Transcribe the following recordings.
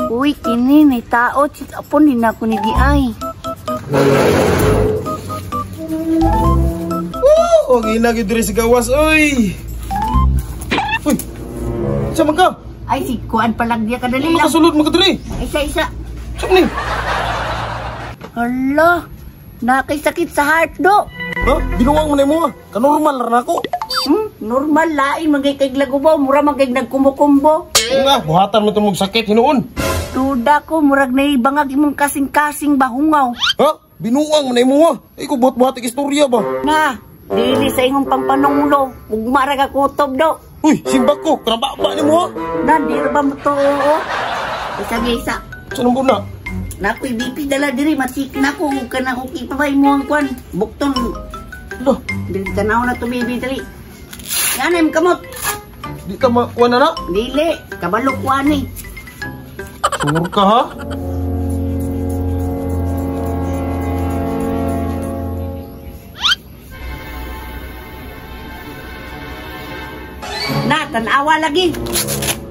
Uy, kini ni tao check upon din ako ni Giay. Oh, ang ina gyud diri sa gawas oy. Uy. Sa man ka? Ay, si kuan palag diya kadali lang. Makasulod man ka diri. Isa isa. Sa ni? Hala, nakay sakit sa heart do. Ha? Binuang man nimo. Kanormal ra nako. Normal lain man kay kay lagubaw, mura man kay nagkumukumbo. Oo nga, buhatan mo tong sakit hinuon. Duda ko murag naibangag imong kasing-kasing bahungaw. Ha? Binuang man nimo ha. Ay ko buhat-buhat istorya ba? Na, dili sa imong pangpanunglo, ugma ra ka kutob do. Uy, simbak ko, karababa nimo ha. Na, di ra ba mo to? Oo. Isa isa. Sa nang na? Nakoy BP dala diri, matik na ko ug kanang okay pa ba imong kwan? Bukton. Lo, dili tanaw na to baby dali. Yan ay kamot. Di ka makuha na na? Dili, kabalo kuha ni. Sure ka ha? Na, tanawa lagi.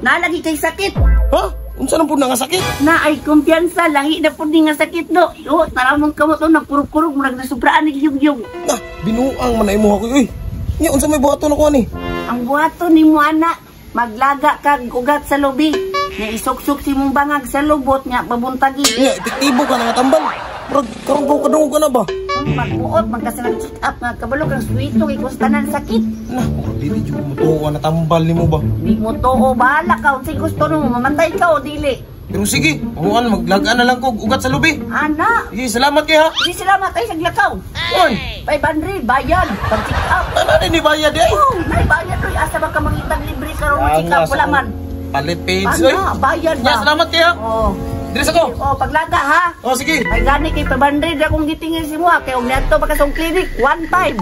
Na lagi kay sakit. Ha? Unsa nang pud na nga sakit? Na ay kumpiyansa, lahi na pud ni nga sakit do. O, tara mong kamot o, nagkurog-kurog, murag nasubraan ni yugyug. Na, binuang man na imo ako oy. Nya unsa may buhaton ako ani? Ang buhaton nimo ana, maglaga kag ugat sa lubi. Nya isuksok si mong bangag sa lubot nya pabuntagi. Nya epektibo ka na nga tambal. Murag karon ko kadungog ka na ba? Magbuot man ka sa nag-check up nga kabalo kang swito kay kustanan sakit. Na, murag dili jud mo tuo na tambal nimo ba? Di mo tuo, bahala ka unsay gusto nimo, mamatay ka o dili. Pero sige, huwan maglagaan na lang ko ugat sa lubi. Ana. Sige, salamat kay ha. Sige, salamat ay saglakaw. Oy, 500 bayad pag check up. Ano ni bayad ay? Oh, nay bayad oy, asa ba ka mangitag libre karon mo check up wala man. Palit page oy. Ana, bayad ba? Ya, salamat kay ha. Oh. Diri sa ko. Oh, paglaga ha. Oh, sige. Ay gani kay 500 akong gitingin si mo kay og niadto pa ka sa clinic one time.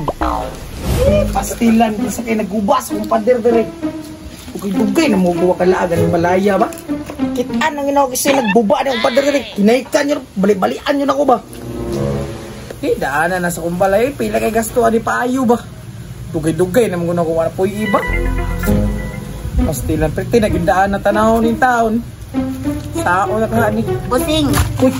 Eh, pastilan kinsa kay nagubas mong pader dire. Dugay-dugay na mo buwa kalaagan ni Malaya ba? Kitaan ang inaw kasi nagbuba na ang pader dire. Kinaikan nyo, bali-balian nyo na ko ba? Eh, daanan na sa kumbalay, pila kay gasto ani paayo ba? Dugay-dugay na mo na kung wala po yung iba. Pastilan, prete, nagindaan na tanaw ni taon. Tao na ka ni. Busing. Uy,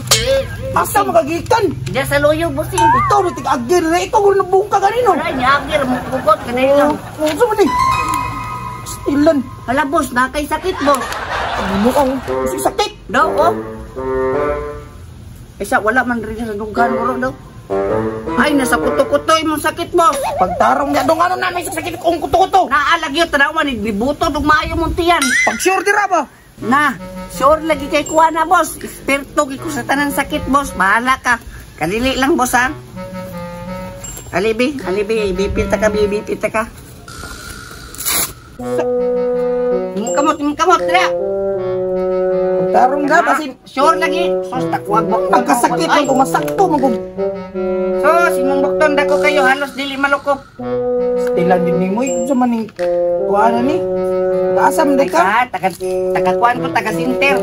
asa makagikan? Diyan sa luyo, busing. Ikaw na tig-agir na, ikaw na nabungka kanino. Ay, niagir, mukukot, kanino. Oh, saan man eh? Pastilan. Hala, boss, nakay sakit, boss. Ano ang sakit? Daw, oh. Isa, wala man rin sa dughan mo, daw. Ay, nasa kuto-kuto imong sakit, boss. Pagtarong niya, dong ano na may sakit kong kuto-kuto. Naalag yun, tanawan, nibuto, dugmaayo mong tiyan. Pag sure dira ba? Na, sure lagi kay kuha na, boss. Eksperto kay ko sa tanan sakit, boss. Bahala ka. Kadili lang, boss, ha? Alibi, alibi, ibipil ta ka, ibipil ta ka. Imong kamot, dira. Pagtarong na, basin. Sure lagi. Sos, takwag mo. Nagkasakit ang kumasakto, magug. Sos, imong bukton dako kayo, halos dili malukop. Stilan din ni mo, sa maning kuha na ni. Kaasam di ka? Taga-kuan ko, taga-sinter.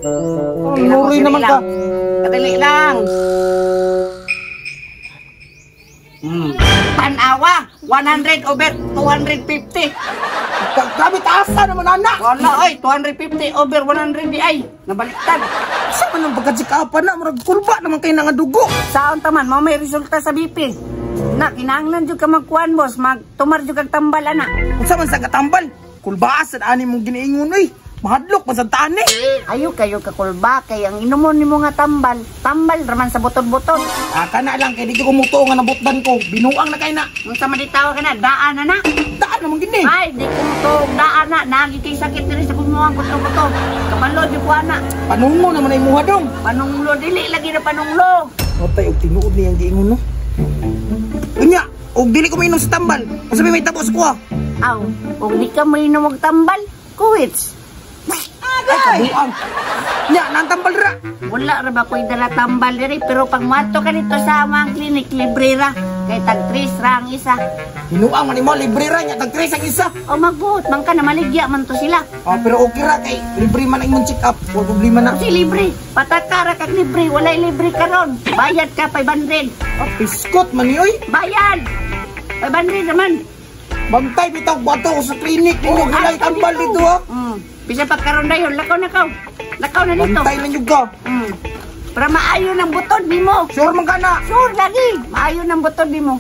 Oh, nuroy naman ka. Kadali lang. Tanawa, 100 over 250. Grabe, taasa naman, anak. Wala, oy, 250 over 100 di ay. Nabaliktad. Sa man ang pagkatsikapan na, murag kulba naman kayo nga dugo. Saon taman, mo may resulta sa BP. Na, kinahanglan jud ka magkuan, boss. Magtumar jud kag tambal, anak. Unsa man sa katambal? Kulbaas at ani mong giniingon, oy. Mahadlok man sa tani. Ayo kayo kakulba kay ang inumon nimo nga tambal. Tambal raman sa butod-butod. Ah, kana lang kay di ko mutuo nga nabutdan ko. Binuang na kay na. Unsa man ditawa ka na, daan na na. Daan naman gini. Ay, di ko mutuo daan na. Nagi kay sakit diri sa kumuang kuto-kuto. Kabalo jud ko ana. Panungmo naman ay muha dong. Panunglo dili lagi na panunglo. Otay og tinuod niyang giingon no. Unya, og dili ko mainom sa tambal. Unsa may tabo sa kuha? Aw, og di ka mainom og tambal, kuwits. Ay, kabuang. Nya, nantambal ra. Wala ra ba ko'y dala tambal diri, pero pag muadto ka dito sa amang clinic, libre ra. Kay tag 3 ra ang isa. Hinuang man nimo, libre ra nya, tag 3 ang isa. O magbuot man ka na maligya man to sila. Oh, pero okay ra kay libre man ang imong check up, wa problema na. Kasi libre, pataka ra kag libre, walay libre karon. Bayad ka 500. Oh, piskot man ni oy. Bayad. 500 naman. Bantay bitaw bato ko sa clinic ninyo gilay Ato tambal dito ha. Bisa pagkaroon dayon, lakaw na kaw. Lakaw na dito. Bantay lang yun ka. Para maayo ng butod nimo. Sure man ka na. Sure lagi, maayo ng butod nimo.